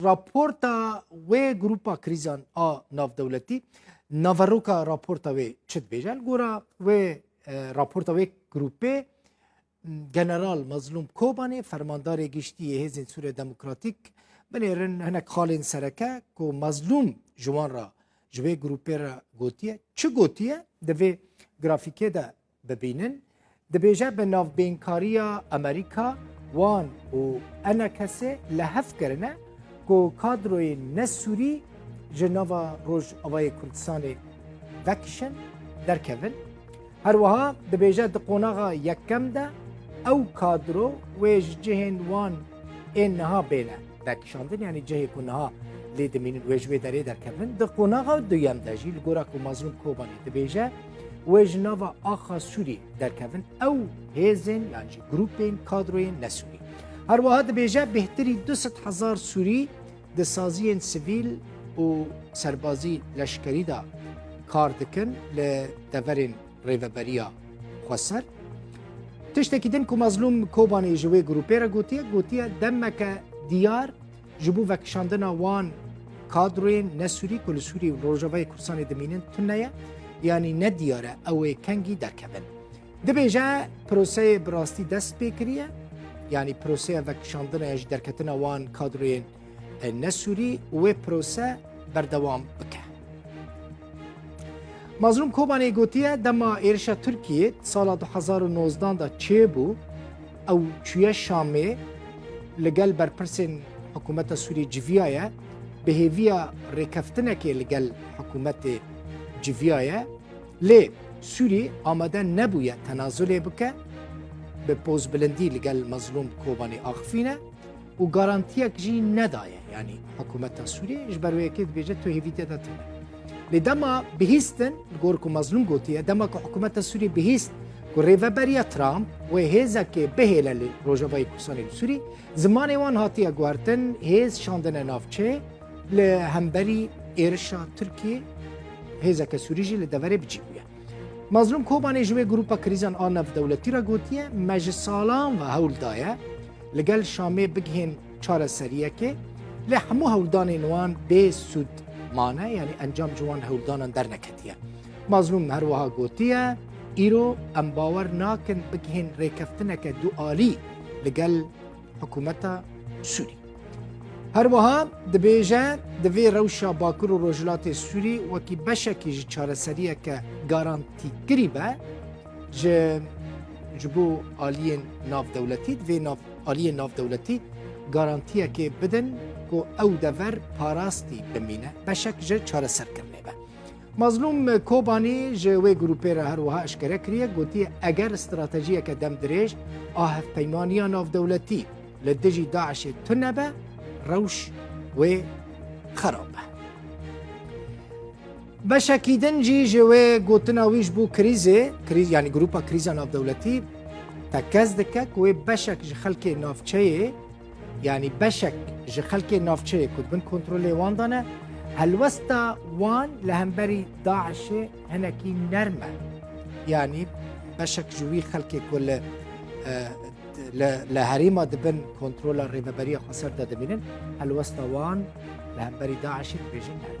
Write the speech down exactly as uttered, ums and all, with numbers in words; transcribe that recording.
Raporta wê grûpa krîzan a navdewletî, naveroka raporta wê çi dibêje? Li gora wê, e, raporta wê grûpê, General Mazlûm Kobanê, fermandarê giştî yê Hêzên Sûriya Demokratîk, binêrin hinek xalên sereke ku Mazlûm ji wan re, ji wê grûpê re gotiye. Çi gotiye? Di vê grafîkê de bibînin. Dibêje, bi navbênkariya Amerîka, wan û ENKSê li hev kirine ku kadroyên ne Sûrî ji nava Rojavayê Kurdistanê vekişin, derkevin. Her wiha dibêje, di qonaxa yekem de ew kadro wê ji cihên wan ên niha bêne vekişandin, yanî cihê ku niha lê dimînin, wê ji wê derê derkevin. Di qonaxa duyem de jî, li gora ku Mazlûm Kobanê dibêje, wê ji nava axa Sûrî derkevin ew hêzên, yan jî grûpên, kadroyên ne Sûrî. Her wiha dibêje, bêhtirî du sed hezar Sûrî di saziyên sivîl û serbazî, leşkerî de kar dikin li deverên Rêveberiya Xweser. Tiştekî din ku Mazlûm Kobanê ji wê grûpê re gotiye, gotiye demeke diyar ji bo vekişandina wan kadroyên ne Sûrî ku li Sûrî û Rojavayê Kurdistanê dimînin tune ye, yanî ne diyar e ew ê kengî derkevin. Dibêje, proseyê bi rastî dest pê kiriye, yanî proseya vekişandina ya jî derketina wan kadroyên, e, ne Sûrî û wê prose berdewam bike. Mazlûm Kobanê gotiye, dema êrişa Tirkiyê di sala du hezar û nozdan de çêbû, ew çûye Şamê, li gel berpirsên hikûmeta Sûriyê civiyaye, bi hêviya rêkeftinekê li gel hikûmetê civiyaye. Lê Sûrî amade nebûye tenazulê bike, bi pozbilindî li gel Mazlûm Kobanê axifîne û garantiyek jî nedaye, yanî hikûmeta Sûriyê, ji ber wê yekê dibêje tu hêvî te de tune. Lê dema bihîstin, li gor ku Mazlûm gotiye, dema ku hikûmeta Sûriyê bihîst ku rêveberiya Trump wê hêzekê bihêle li Rojavayê Kurdistanê li Sûrî, zimanê wan hatiye guhertin, hêz şandine navçeyê, li hemberî êrişa Tirkiyê hêzeke Sûrî jî li deverê bi cî bûye. Mazlûm Kobanê ji wê grûpa krîzan a navdewletî re gotiye, me ji salan ve hewl daye li gel Şamê bigihên çareseriyekê, lê hemû hewldanên wan bê sûd mane, yanî encam ji wan hewldanan derneketiye. Mazlûm her wiha gotiye, îro em bawer nakin bigihên rêkeftineke dualî li gel hikûmeta Sûrî. Her wiha dibêje, divê rewşa Bakur û Rojhilatê Sûrî wekî beşekî ji çareseriyeke garantîkirî be, ji, ji bo aliyên navdewletî, divê nav, aliyên navdewletî garantiyekê bidin ku ew dever parastî bimîne, beşek ji çareserkirinê be. Mazlûm Kobanî ji wê grûpê re her wiha eşkere kiriye, gotiye, eger stratejiyeke demdirêj a hevpeymaniya navdewletî li dijî DAIŞê tune be, rewş wê xerab be. Beşekî din jî ji wê gotina wî ji bo krîzê, krîz, yanî grûpa krîza navdewletî tekez dike ku wê beşek ji xelkê navçeyê, yanî beşek ji xelkê navçeyê ku di bin kontrolê wan de ne, helwesta wan li hemberî DAIŞê hinekî nerm e. Yanî beşek ji wî xelkê ku li, e, li, li herêma di bin kontrola Rêveberiya Xweser de dimînin, helwesta wan li hemberî DAIŞê dibêjin nerm e.